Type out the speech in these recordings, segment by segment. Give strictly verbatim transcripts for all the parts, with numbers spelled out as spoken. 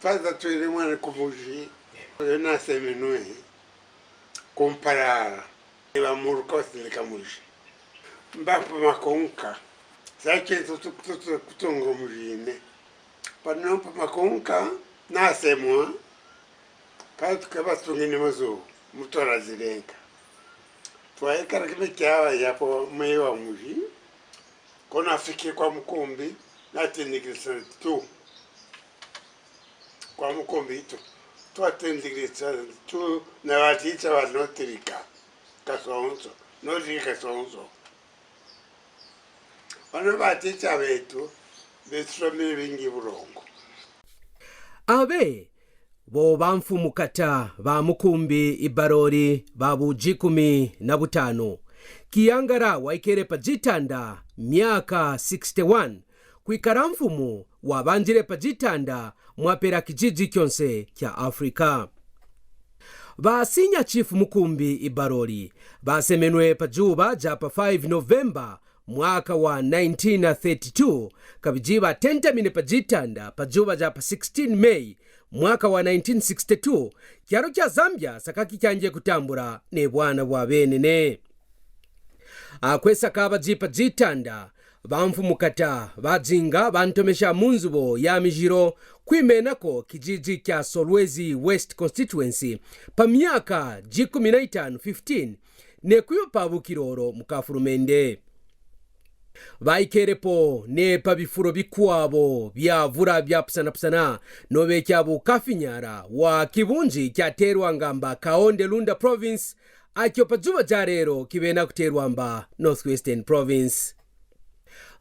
Pasa twiri mwana kumuji, yo nasemenwe, kumparara, iba murko sindika muji. Mbapu makonka, sache tutu kutungo mujine. Pano pa makonka, nasemwa, patu kaba tungini mazu, mutora zirenka. Twaye karakime kyawa yapo mwewa muji, kona fiki kwa mukumbi, natindigirisa tu. Kwa mukumbi tu, twatindigirisa tu, na wati ita wa notirika, kasonso, notirika kasonso. Wano wati ita wetu, betu wamire bingi burongo. Abe, bo bamfumu kata ba mukumbi ibarori babu jikumi na butano. Kiyangara waikere pa jitanda myaka sixty-one. Kwikara mfumu wabanjire pa jitanda mwapera kijiji kyonse kya Afrika. Ba senior chief mukumbi ibarori, basemenwe pa juba ja pa five November, mwaka wa nineteen thirty-two, kabiji batentamine pa jitanda pa juba ja pa sixteen May, mwaka wa nineteen sixty-two, kyaro kya Zambia sakaki kyange kutambura ne bwana bwa benene. Akwe saka baji pa jitanda, bamfumu kata, bajinga bantomesha munzubo ya mijiro, kwimenako kijiji kya Solwezi West Constituency, pa myaka jikumi na itano, fifteen, ne kuyo pabu kiroro mu kafurumende. Baikere po ne pa bifuro bikwabo byavura bya pusanapusana, nobe kyabu kafinyara wa kibunji kyaterwanga mba Kaonde Lunda Province, akyo pa juba ja rero kibena kuterwa mba North Western Province.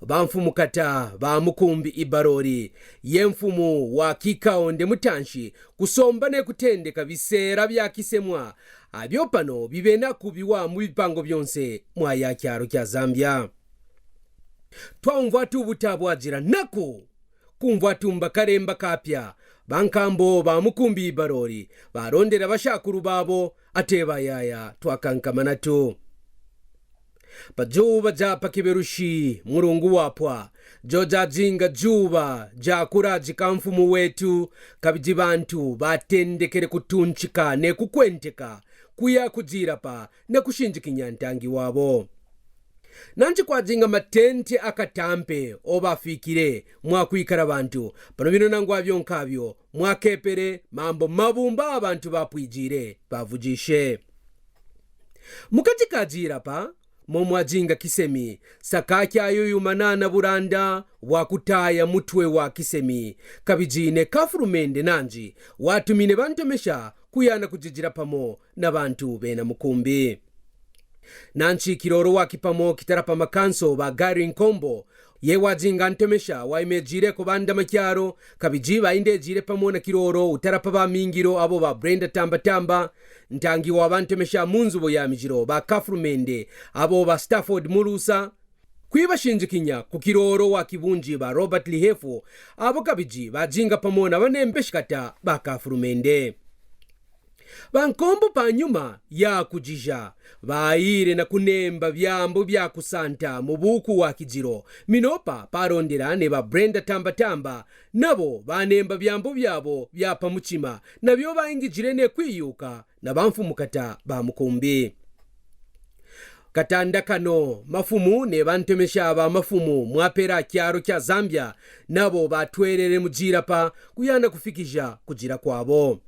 Bamfumu kata ba mukumbi ibarori, ye mfumu wa Kikaonde mutanshi, kusomba ne kutendeka bisera bya kisemwa, abyo pano bibena kubiwa mu bipango byonse mwaya kyaro kya Zambia. Twaumvwa tu buta bwajira naku, kumvwa tu mba karemba kapya, bankambo ba mukumbi ibarori, barondera bashakuru babo, ate bayaya twakankamana tu. Pa juba ja pa kiberushi murungu wapwa, jo jajinga juba ja kuraji ka mfumu wetu, kabiji bantu batendekere kutunchika ne kukwenteka, kuya kujira pa na kushinjikinya ntangi wabo. Nanchi kwajinga matente akatampe oba afikire mwakwikara bantu, pano bino nangwa byo nkabyo, mwakepere mambo mabumba abantu bapwijire, bavujishe. Mukati kajira pa, mo mwajinga kisemi, saka kyayuyumana na buranda bwa kutaya mutwe wa kisemi, kabijine kafurumende nanji, watumine bantomesha kuyana kujijira pamo na bantu bena mukumbi. Nanchi kiroro waki pamo kitara pa makanso ba Gary Nkombo, ye wajinga ntomesha waimejire ko banda makyaro, kabiji baindejire pamo na kiroro utara pa ba mingiro abo ba Brenda Tamba Tamba, ntangi wa bantomesha munzubo ya mijiro ba kafurumende, abo ba Stafford Mulusa, kwibashinjikinya ku kiroro wa kibunji ba Robert Lihefu, abo kabiji bajinga pamo na banembeshi kata ba kafurumende. Bankombo pa nyuma ya kujija, bayire na kunemba byambo bya kusanta mu buku wa kijiro, minopa parondera ne ba Brenda Tamba Tamba, nabo banemba byambo byabo bya pa muchima, nabyo baingijire ne kwiyuka na bamfumu kata ba mukumbi. Katanda kano, mafumu ne bantomesha ba mafumu mwapera kyaro kya Zambia, nabo batwerere mujira pa kuyana kufikija kujira kwabo.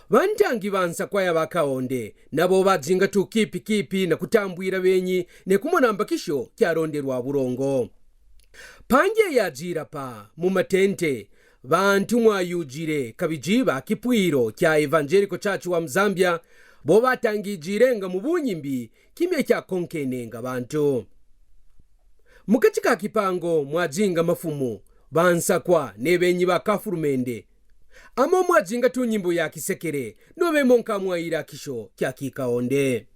Bantangi bansa kwaya ba Kaonde, nabo bajinga tu kipi kipi na kutambwira benyi ne kumona mbakisho kyaronderwa burongo. Pange yajira pa mu matente, bantu mwayujire kabiji ba kipwiro kya Evangelical Church wa mu Zambia, bo batangijire nga mu bunyimbi kimye kya konkenenga bantu. Mukati ka kipango mwajinga mafumu, bansakwa ne benyi ba kafurumende. Amo mwajinga tu nyimbo ya kisekere, nobe monka mwayira kisho kya kikaonde.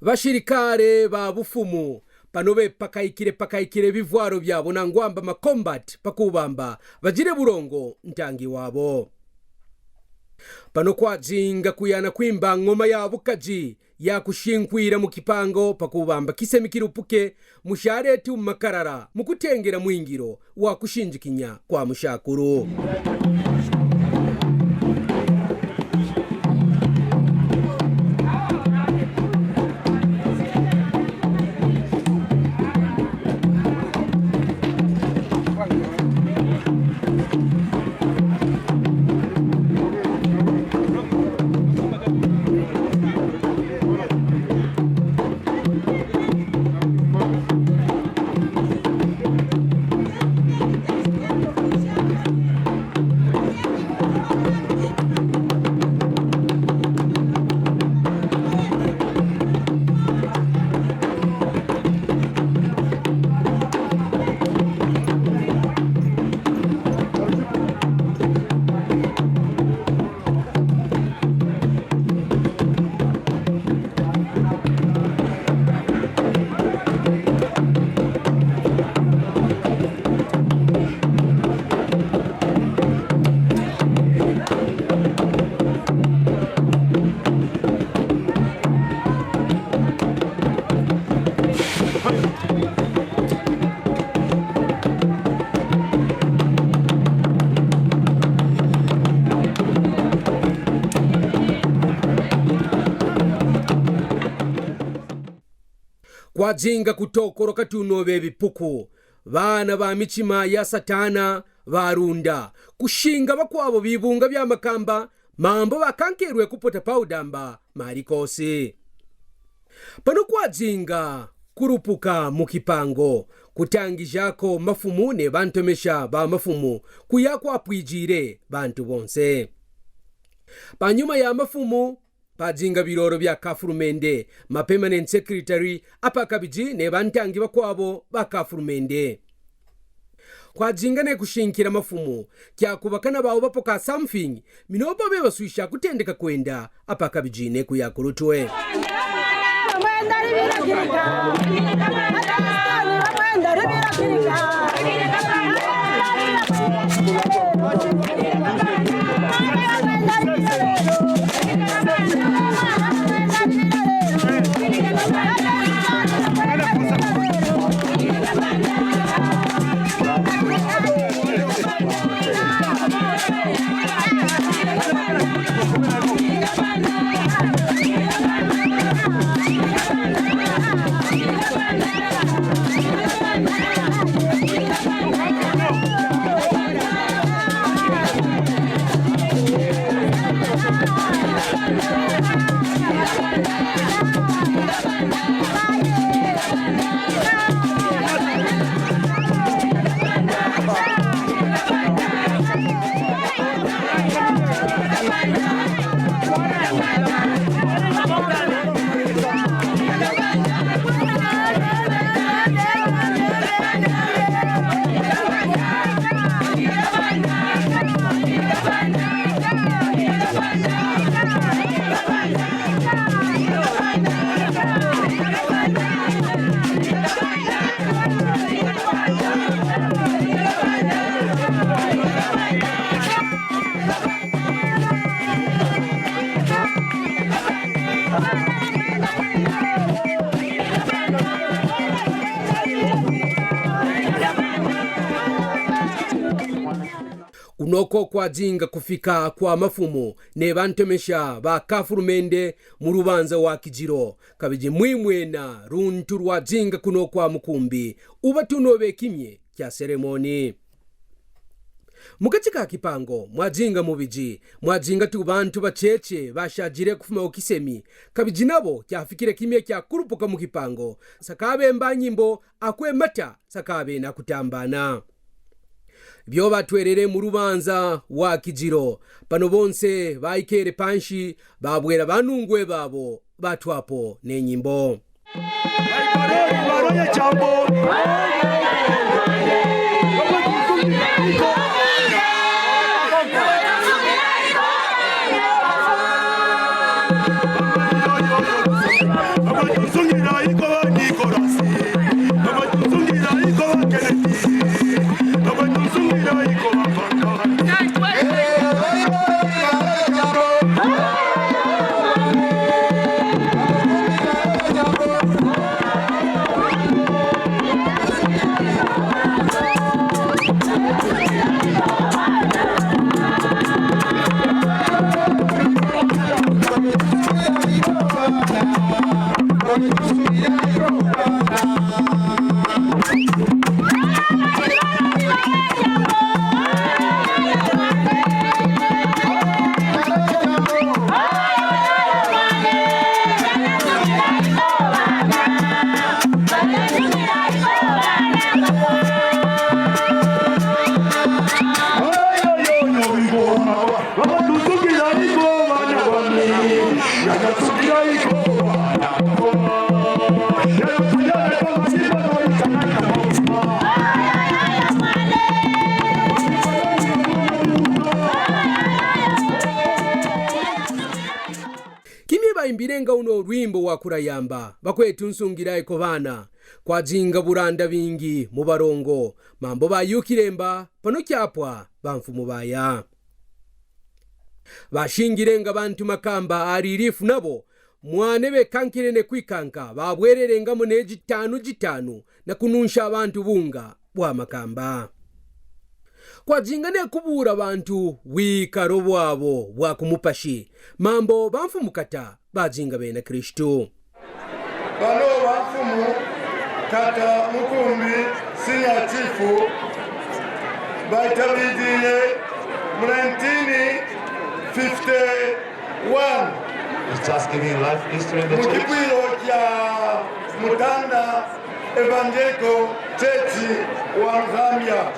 Bashirikare ba bufumu pano bepakaikire pakaikire ebivwaro byabo, nangwa amba ma combat, pakubamba bagire burongo ntangi wabo. Pano kwazinga kuyana kwimba ngoma ya bukaji ya kushinkwira mu kipango, pakubamba kisemi kirupuke, mushareti mu makarara, mu kutengera mwingiro wa kushinjikinya kwa mushakuru. Kwazinga kutokoroka tunobe ebipuku, bana ba michima ya Satana barunda, kushinga bakwabo bibunga bya makamba, mambo bakankerwe kupota pawudamba mari kosi. Pano kwazinga kurupuka mu kipango, kutangijako mafumu ne bantomesha ba mafumu, kuya kwapwijire bantu bonse. Panyuma ya mafumu, pazinga biroro bya kafurumende, ma permanent secretary, apa kabiji ne bantangi bakwabo ba kafurumende. Kwazinga ne kushinkira mafumu, kyakubakana bawo bapoka something, minoba bebaswisha kutendeka kwenda, apa kabiji ne kuyakurutwe. Oko kwazinga kufika kwa mafumu ni bantomesha ba kafurumende mu rubanza wa kijiro, kabiji mwimwena runtu rwazinga kuno kwa mukumbi, uba tunobe kimye kya seremoni. Mu kachi ka kipango, mwazinga mubiji, mwazinga tu bantu bacheche bashajire kufuma ukisemi, kabiji nabo kyafikire kimye kya kurupuka mu kipango, sakabe mba nyimbo akwe mata, sakabe na kutambana. Byo batwerere mu rubanza wa kijiro, pano bonse baikere panshi, babwera banungwe babo, batwapo ne nyimbo. Kimye baimbirenga uno rwimbo wa kurayamba, bakwetu nsungirayi ko bana, kwazinga buranda bingi mu barongo, mambo bayukiremba, pano kyapwa bamfumu baya. Bashingirenga bantu makamba aririfu nabo, mwane bekankirene kwikanka, babwererengamo ne jitanu jitanu, na kununsha abantu bunga bwa makamba. Kwazinga ne kubura bantu bwikaro bwabo bwa kumupashi, mambo bamfumu kata bazinga bena Kristu. Bano bamfumu kata mukumbi senior chief, baitabidile mu nineteen fifty-one. It's just giving life history in the Mu church. Kipwiro kya Mutanda Evangelical Church wa Zambia.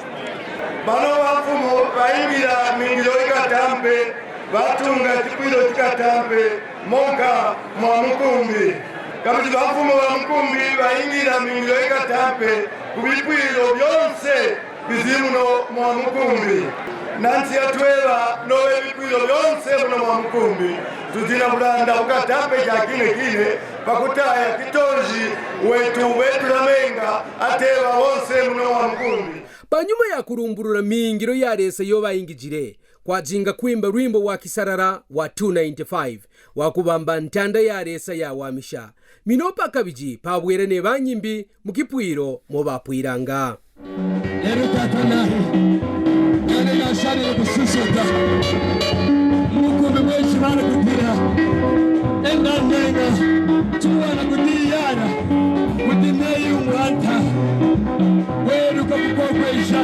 Bano bamfumu baingira mingiro ikatampe, batunga kipwiro kikatampe monka mwa mukumbi. Kabili bamfumu ba mukumbi baingira mingiro ikatampe ku bipwiro byonse bizi muno mwa mukumbi. Nansi yatweba nowe bipwiro byonse muno mwa mukumbi, tujina bulanda bukatampe ja kine kine, pakutaya kitonji wetu wetu namenga ateba wonse muno mwa mukumbi. Panyuma ya kurumburura mingiro ya resa yo baingijire, kwazinga kwimba rwimbo wa kisarara wa two ninety-five, wa kubamba ntanda ya resa ya wamisha. Minopa kabiji pabwera ne banyimbi mu kipwiro mo bapwiranga. Lero tata nahi, nane nashanire kususuta. Mukumbi mweshi bari kutira. Enda nenga, tuwana kutiyara. Kuti neyi umwanta. Weruka kukokwesha.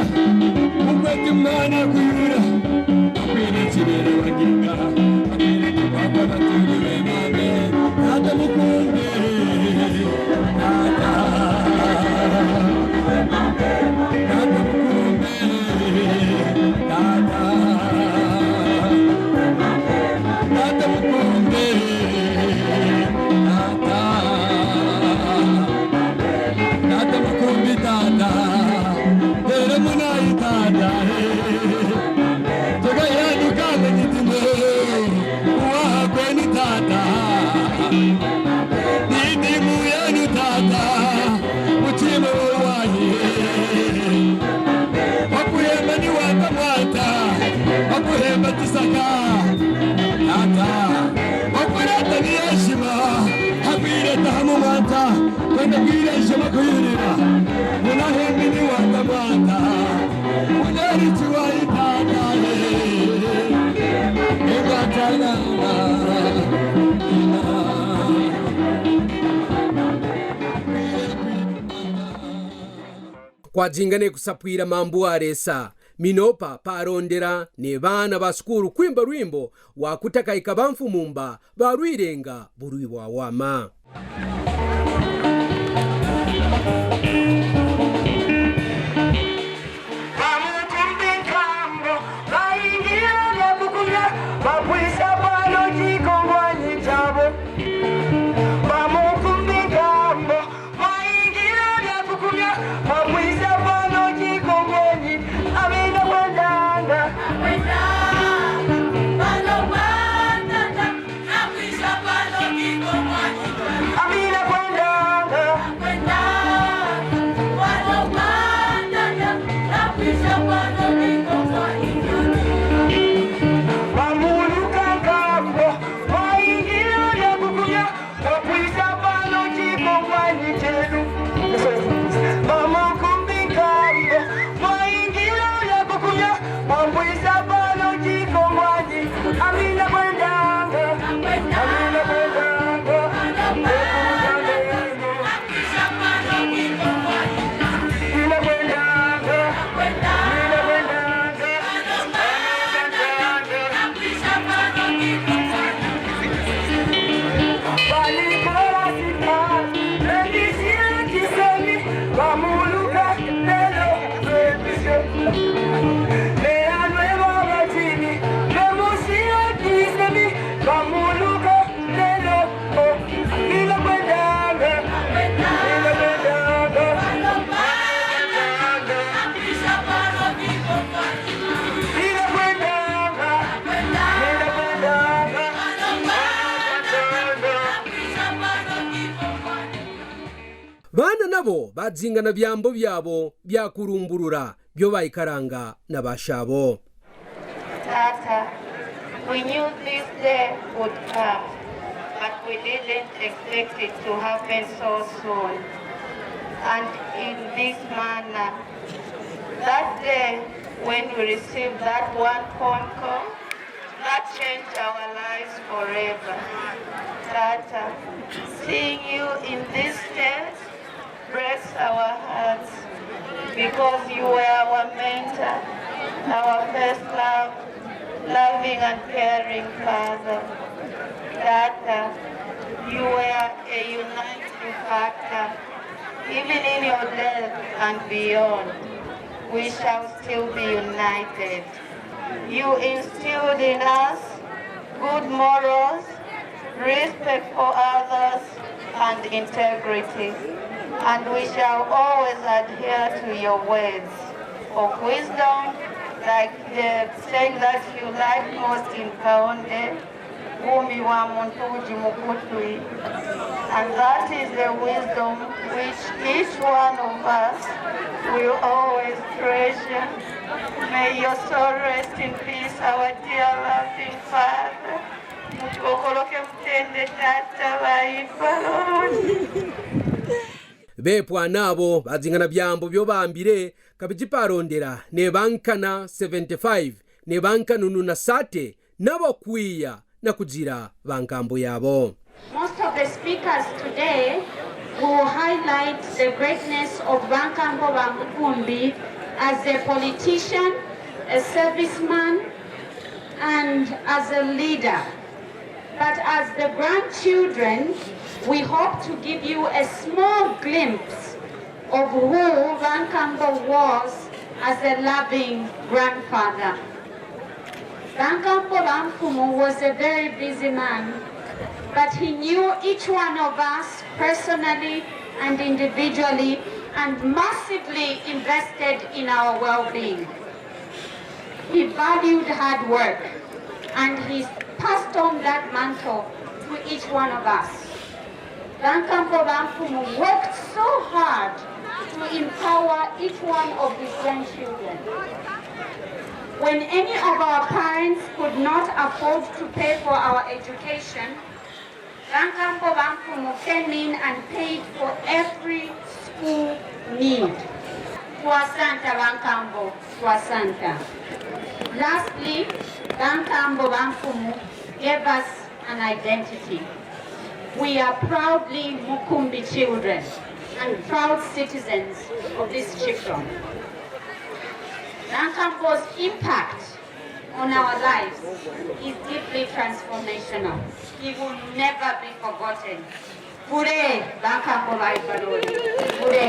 Mukweti mwana kuyura. Akwene chibere waginga. Akwene chibaba baturi wemame. Tata mukumbi. Tata. Tata mukumbi. Tata. Tata mukumbi. Tata. Tata mukumbi tata, ere munayi tata, eh. Toga yanu kame nitime, uwaha kwenu tata. Nitimu yanu tata, mutima wawahi, eh. Wakuhemba ni wata mwata, wakuhemba tisaka, tata. Wakurata ni heshima, hakwirata hamu mwata, kwenda kwira heshima kuyurira. Muna hembi ni wata mwata, muna richi wa itata, eh. Kwazingane kusapwira mambu aresa, minopa parondera ni bana ba sukuru kwimba rwimbo wa kutakaika bamfumu mba barwirenga burwi wa wama. Bana nabo bazingana byambo byabo bya kurumburura byo baikaranga na bashabo. Tata, we knew this day would come, but we didn't expect it to happen so soon and in this manner. That day when we received that one phone call, that changed our lives forever. Tata, seeing you in this state, breaks our hearts, because you were our mentor, our first love, loving and caring Father. Tata, you were a uniting factor, even in your death and beyond. We shall still be united. You instilled in us good morals, respect for others, and integrity, and we shall always adhere to your words of wisdom, like the saying that you like most in Kaonde, "Wumi wa muntu wudi mukutwi." And that is the wisdom which each one of us will always treasure. May your soul rest in peace, our dear loving Father. Mutwokoloke mutende Tata wa Iparoni. Bepwa nabo bazingana byambo byo bambire, kabiji parondera ne bankana seventy-five, ne bankanunu na sate, nabo kwiya na kuzira ba nkambo yabo. Most of the speakers today will highlight the greatness of Bankambo Bamukumbi as a politician, a serviceman, and as a leader. But as the grandchildren, we hope to give you a small glimpse of who Bankambo was as a loving grandfather. Bankambo Bamfumu was a very busy man, but he knew each one of us personally and individually and massively invested in our well-being. He valued hard work and he passed on that mantle to each one of us. Bankambo Bamfumu worked so hard to empower each one of his grandchildren. When any of our parents could not afford to pay for our education, Bankambo Bamfumu came in and paid for every school need. Twasanta Bankambo, twasanta. Lastly, Bankambo Bamfumu gave us an identity. We are proudly Mukumbi children. and proud citizens of this chiefdom. Nankampo's impact on our lives is deeply transformational. He will never be forgotten. Bure, Bankampo ba Ibaloli. Bure.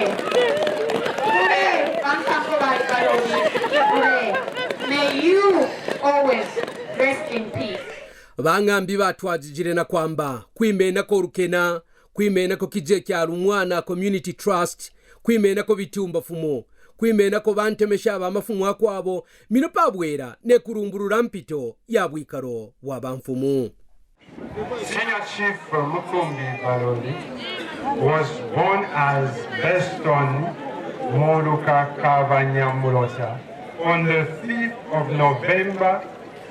Bure, Bankampo ba Ibaloli. Bure. May you always rest in peace. Bangambi batwajijire na kwamba, kwimenako rukena, kwimenako kije kya Lumwana Community Trust, kwimenako bitumba fumo, kwimenako bantemesha ba mafumu akwabo, mino pabwera ne kurumburura mpito ya bwikaro bwa bamfumu. Senior Chief Mukumbi Baloli was born as Beston Muluka Kabanyamulota on the fifth of November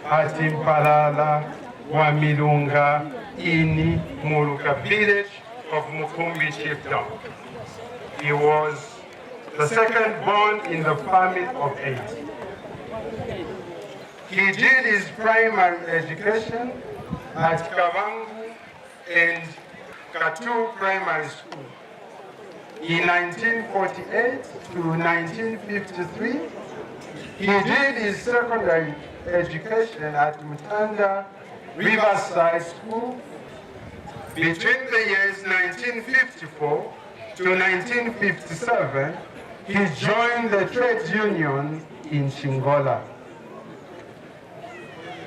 at Mpalala wa Milunga in Muluka village of Mukumbi Chiefdom. He was the second born in the family of eight. He did his primary education at Kabangu and Katu Primary School. In nineteen forty-eight to nineteen fifty-three, he did his secondary education at Mutanda Riverside School. Between the years nineteen fifty-four to nineteen fifty-seven, he joined the trade union in Chingola.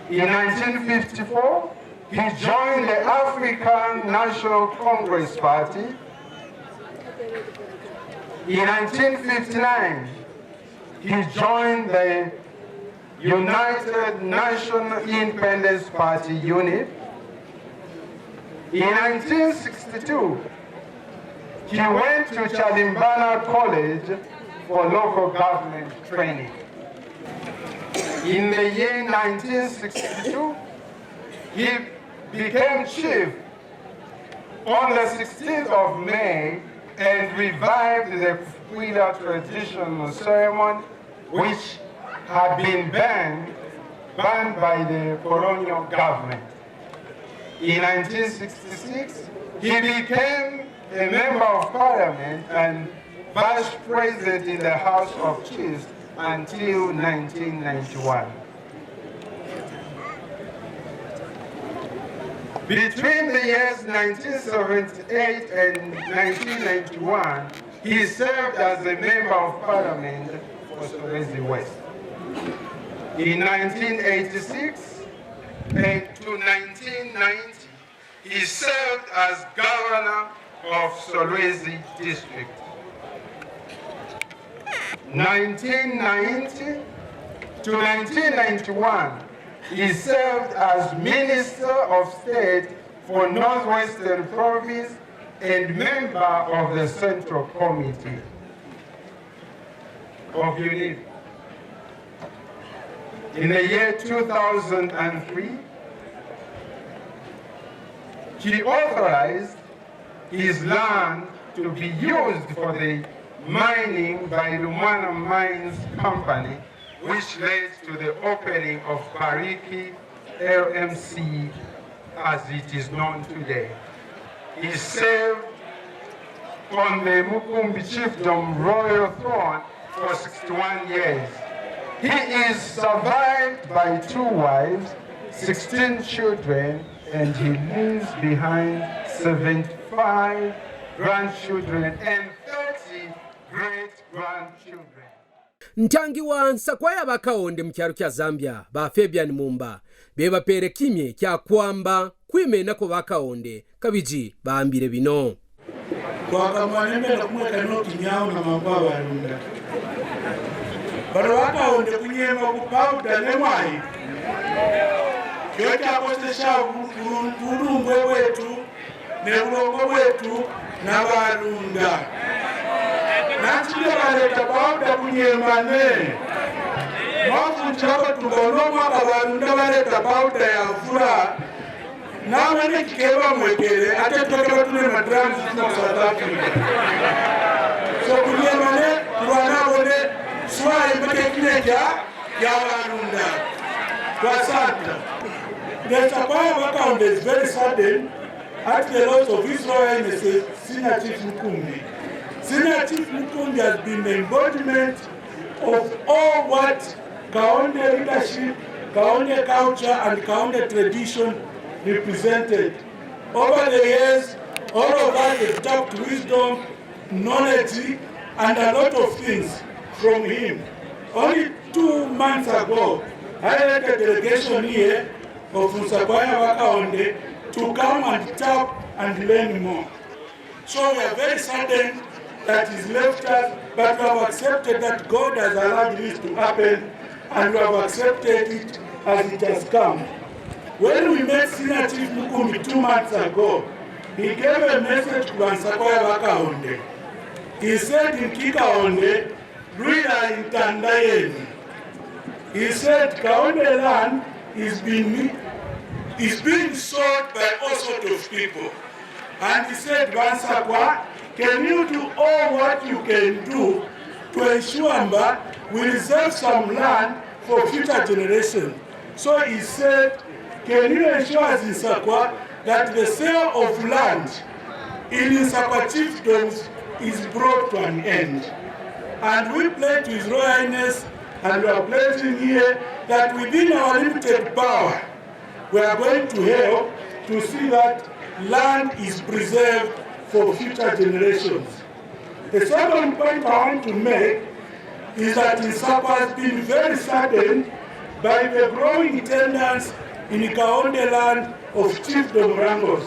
In nineteen fifty-four, he joined the African National Congress Party. In nineteen fifty-nine, he joined the United National Independence Party, UNIP. In nineteen sixty-two, he went to Chalimbana College for local government training. In the year nineteen sixty-two, he became chief on the sixteenth of May and revived the Kwila traditional ceremony, which had been banned, banned by the colonial government. In nineteen sixty-six, he became a member of parliament and vice president in the House of Chiefs until nineteen ninety-one. Between the years nineteen seventy-eight and nineteen ninety-one, he served as a member of parliament for Solwezi West. In nineteen eighty-six and to nineteen ninety, he served as governor of Solwezi district. Nineteen ninety to nineteen ninety-one, he served as Minister of State for Northwestern Province and member of the Central Committee of UNIP. In the year two thousand and three, he authorized his land to be used for the mining by Lumwana Mines Company, which led to the opening of Bariki L M C as it is known today. He served on the Mukumbi Chiefdom royal throne for sixty-one years. He is survived by two wives, sixteen children, and he leaves behind seventy-five grandchildren and thirty great-grandchildren. Ntangi wa nsakwa ya ba Kaonde mu kyaro kya Zambia, ba Fabian Mumba, bebapere kimye kya kwamba kwimenako ba Kaonde, kabiji baambire bino. Kwakamwana mbela kumweka no kinyawo na mambo abalunda. Bano ba Kaonde kunyema ku powder ne mwayi. Kyo kyakosesha bu-, bu-, bulumbwe bwetu, ne bulongo bwetu, na balunda. Nanti ne baleta powder kunyema ne. Mwavuti abatumba uno mwaka balunda baleta powder ya mvula. Namwe ne kikeba mwekele, ate twekeba tune ma drums tuna ku South Africa. So kunyema ne, kulwana abo ne, swai mbete kine kya, kya balunda. Twasanta. The nsakwa ya ba Kaonde is very sudden at the loss of His Royal Highness Senior Chief Mukumbi. Chief Mukumbi has been the embodiment of all what Kaonde leadership, Kaonde culture, and Kaonde tradition represented. Over the years, all of us have tapped wisdom, knowledge, and a lot of things from him. Only two months ago, I led a delegation here of Nsakwaya Bakaonde to come and tap and learn more. So we are very saddened that he's left us, but we have accepted that God has allowed this to happen, and we have accepted it as it has come. When we met Senior Chief Mukumbi two months ago, he gave a message to Nsakwaya Bakaonde. He said in Kikaonde, Rwira intanda yenu. He said, Kaonde land is being, is being sold by all sort of people. And he said, Bansakwa, can you do all what you can do to ensure that we reserve some land for future generation? So he said, can you ensure, as Nsakwa, that the sale of land in Nsakwa chiefdoms is brought to an end? And we pledge to His Royal Highness, and we are pledging here, that within our limited power, we are going to help to see that land is preserved for future generations. The second point I want to make is that Nsakwa has been very saddened by the growing tendency in Kaonde land of chiefdom wrangles.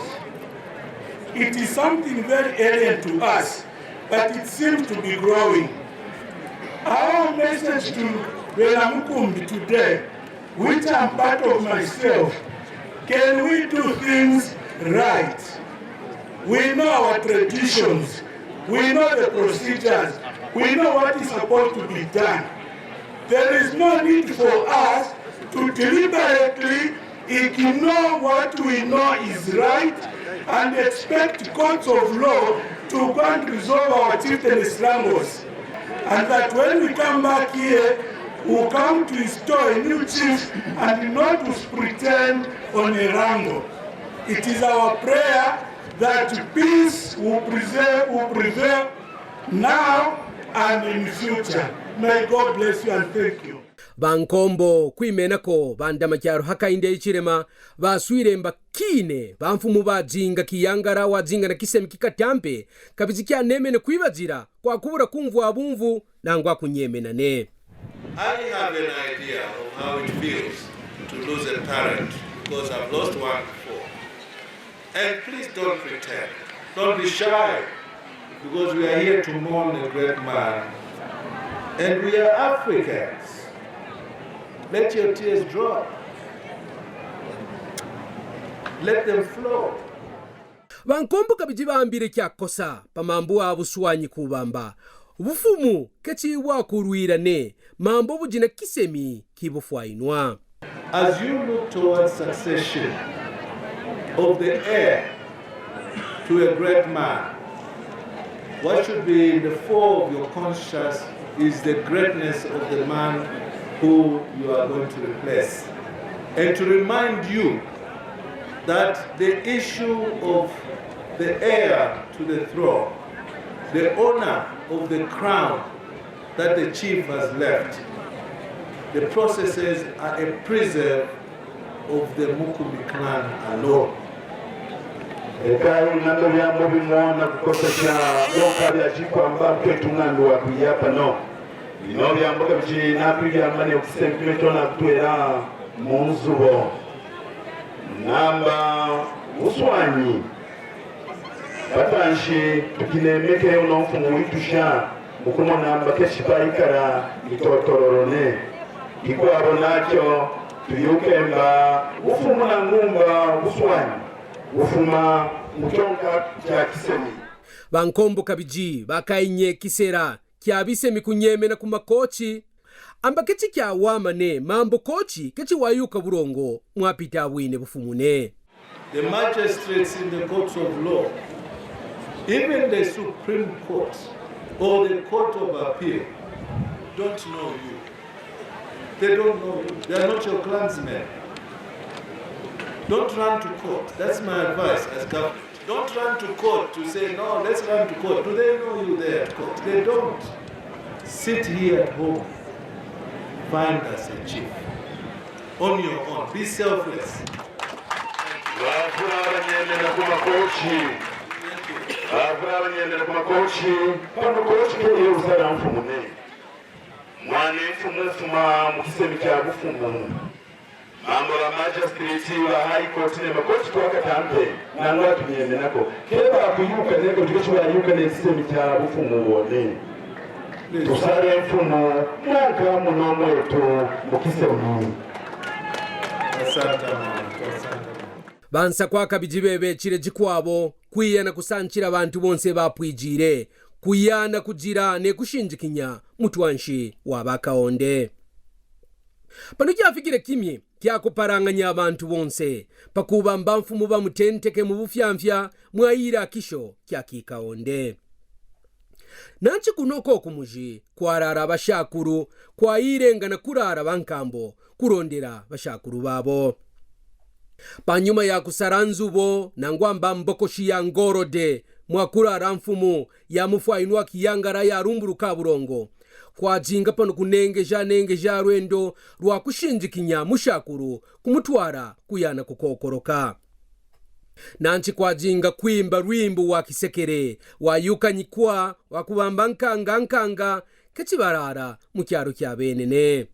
It is something very alien to us, but it seems to be growing. Our message to Rwira Mukumbi today, which I'm part of myself, can we do things right? We know our traditions. We know the procedures. We know what is supposed to be done. There is no need for us to deliberately ignore what we know is right and expect courts of law to go and resolve our chieftaincy wrangles. And that when we come back here, we'll come to install a new chief and not to pretend on a wrangle. It is our prayer that peace will preserve, will prevail now and in future. May God bless you and thank you. Bankombo kwimenako bandama kyaro hakainde ichirema, baswire mbakine, bamfumu bazinga kiyangara wazinga na kisemi kikatampe, kabizikya nemene kwibazira, kwa kubura kumvwa bumvu, nangwa kunyemenane. I have an idea of how it feels to lose a parent, because I've lost one before. And please don't pretend. Don't be shy, because we are here to mourn a great man. And we are Africans. Let your tears drop. Let them flow. Bankombo kabiji bambire kyakosa, pa mambo wa buswanyi kubamba. Bufumu, kechi wakurwirane, mambo bujina kisemi, kibufwainwa. As you look towards succession of the heir to a great man, what should be in the fore of your conscience is the greatness of the man who you are going to replace. And to remind you that the issue of the heir to the throne, the honor of the crown that the chief has left, the processes are a preserve of the Mukumbi clan alone. Ekayi nando byambo bimona kukosa cha yoka bya chikwamba kwetu ngandu wa kuyapa no. Bino byambo kabiji nakwibyamba ne kusentimento nakutwera mu nzubo. Namba uswanyi. Batanshi tukinemeke uno mfumu witu sha, mukumona mba keshi paikara itotororone. Ikwabo nakyo tuyuke mba ufumu na ngumba uswanyi, ufuma mu kyonka kya kisemi. Bankombo kabiji, bakainye kisera, kya bisemi kunyemena ku makochi, amba kechi kyawamane, mambo kochi, kechi wayuka burongo, mwapita bwine bufumune. The magistrates in the courts of law, even the Supreme Court or the Court of Appeal, don't know you. They don't know you. They are not your clansmen. Don't run to court. That's my advice as government. Don't run to court to say, "No, let's run to court." Do they know you there at court? They don't. Sit here at home. Find us a chief on your own. Be selfless. Bavura banyemena ku makochi. Bavura banyemena ku makochi. Pano kochi keye usala mfumu ne. Mwana mfumu ufuma mu kisemi kya bufumu. Mambo ba magistrate ba High Court ne makochi kwa katampe, nangwa tunyemena ko. Keba kuyuka ne ko, tukechi bayuka ne kisemi kya bufumu bone. Tusale mfumu, nanka muno mwetu mu kisemi. Asante, mama. Asante. Bansa kwa kabiji bebe chire jikwabo, kwiyana kusanchira bantu bonse bapwijire, kuyana kujira ne kushinjikinya mutwanshi wa bakaonde. Pano kyafikire kimye kya kuparanganya bantu bonse, pakubamba mfumu bamutenteke mu bufyamfya mwayira kisho kya kikaonde. Nanchi kuno ko kumuji kwarara bashakuru, kwayirengana kurara bankambo, kurondera bashakuru babo. Panyuma ya kusara nzubo, nangwa mba mbokoshi ya ngorode, mwakurara mfumu, ya mufwainwa kiyangara ya rumburuka burongo. Kwajinga pano kunengeja nengeja rwendo rwa kushinjikinya mushakuru kumutwara kuyana kukokoroka. Nanchi kwajinga kwimba rwimbo wa kisekere, wa yuka nyikwa, wa kubamba nkanga nkanga, kechi barara mu kyaro kya benene.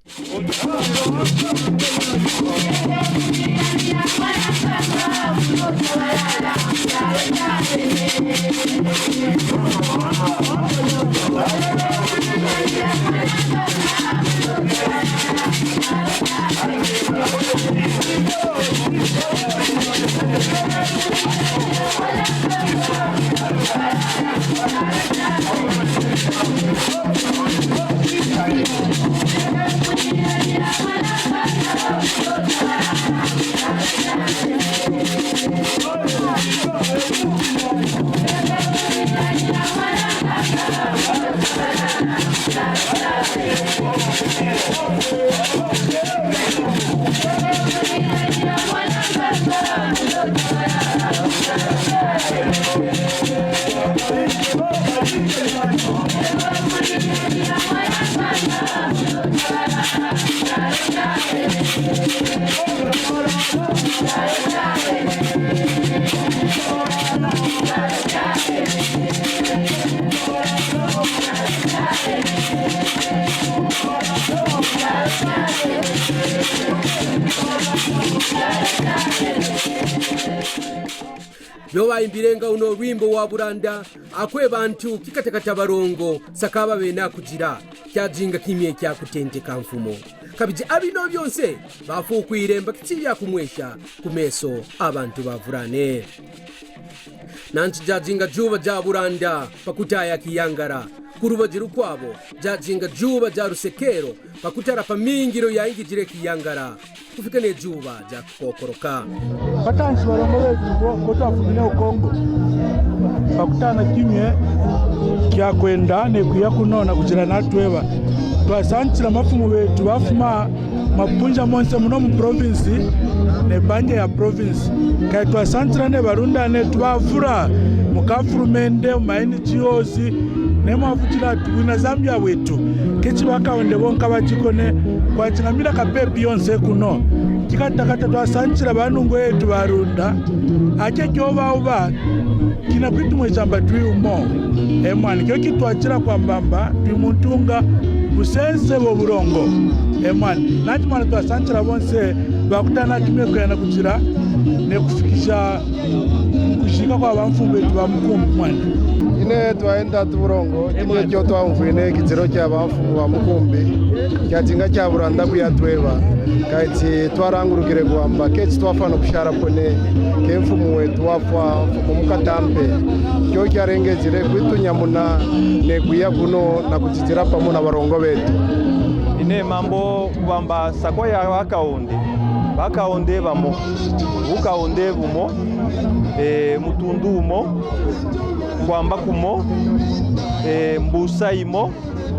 Vyo vaimbirenga uno rwimbo wa buranda, akwe bantu kikatakata barongo, sakaba bena kujira, kyajinga kimye kya kutenteka mfumo. Kabiji abino byonse, bafukwire mba kiti bya kumwesha ku meso abantu bavurane. Nanchi jajinga juba ja buranda, pakutaya kiyangara, ku rubaji rukwabo, jajinga juba ja rusekero, pakutara pa mingiro yaingijire kiyangara, kufika ne juba ja kukokoroka. Batansi barongo betu bo, ko twafumine u Kongo, pakutana kimye kya kwenda ne kuya kuno na kujira natweba. Twasanchira mafumu betu bafuma mapunja monse muno mu province ne banja ya province. Kai twasanchira ne barunda ne tubavura mu kafurumende, mu ma N G Os, ne mwavujira ati bwina Zambia wetu. Kechi bakaonde bonka bachikone kwachingamira kapepi yonse kuno. Kikatakata twasanchira banungu yetu barunda. Ache kyo bauba. Kina kwitu mwechamba twi umo. E mwani, kyo kitwachira kwambamba, twi muntunga, busense bo burongo. E mwani, nati mwana twasanchira bonse, bakutana kimye kuyana kujira, ne kufikisha kujika kwa bamfumu betu ba mukumbi mwani. Ine twaenda tu burongo, kimye kyo twamvwine kijiro kya bamfumu ba mukumbi, kyajinga kya buranda kuyatweba. Kaiti twarangurukire kuwamba, kechi twafana kushara pone, ke mfumu wetu wafwa, mfumu mukatampe. Kyo kyarengejire kwitunyamuna ne kuya kuno na kujijira pamo na barongo betu. Ine mambo kubamba sakwa ya bakaonde. Bakaonde bamo. Bukaonde bumo. E, mutundu umo. Kwamba kumo. E, mbusa imo.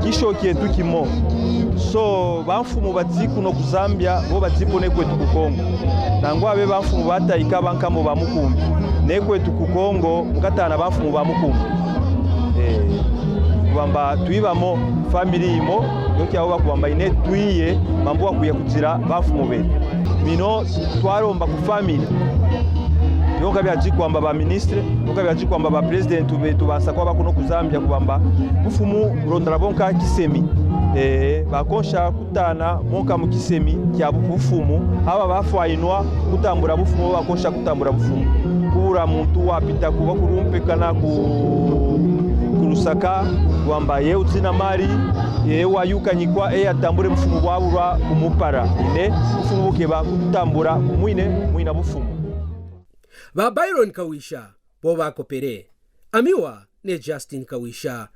Kisho kyetu kimo. So, bamfumu bati kuno ku Zambia, bo bati pone kwetu ku Kongo. Nangwa abe bamfumu bataika bankambo ba mukumbi. Ne kwetu ku Kongo, mukatana bafumu ba mukumu. Eh, kubamba twibamo family imo, yo kyabo bakubamba ine twiye, mambu wa kuya kutira bafumu betu. Mino twaromba ku family. Yonka byaji kwamba ba ministre, yonka byaji kwamba ba president betu bansa kwa bakuno ku Zambia kubamba. Bufumu rondara bonka kisemi. Eh, bakonsha kutana monka mu kisemi kya bufumu, haba bafwainwa kutambura bufumu, bakonsha kutambura bufumu. Kubura muntu wapita kuba kurumpekana ku, ku Lusaka, wamba ye utsina mari, ye wayuka nyikwa, ye atambure bufumu bwaburwa kumupara. Ine, bufumu bukeba kutambura kumwine, mwina bufumu. Ba Byron Kawisha, bo bakopere. Amiwa ne Justin Kawisha.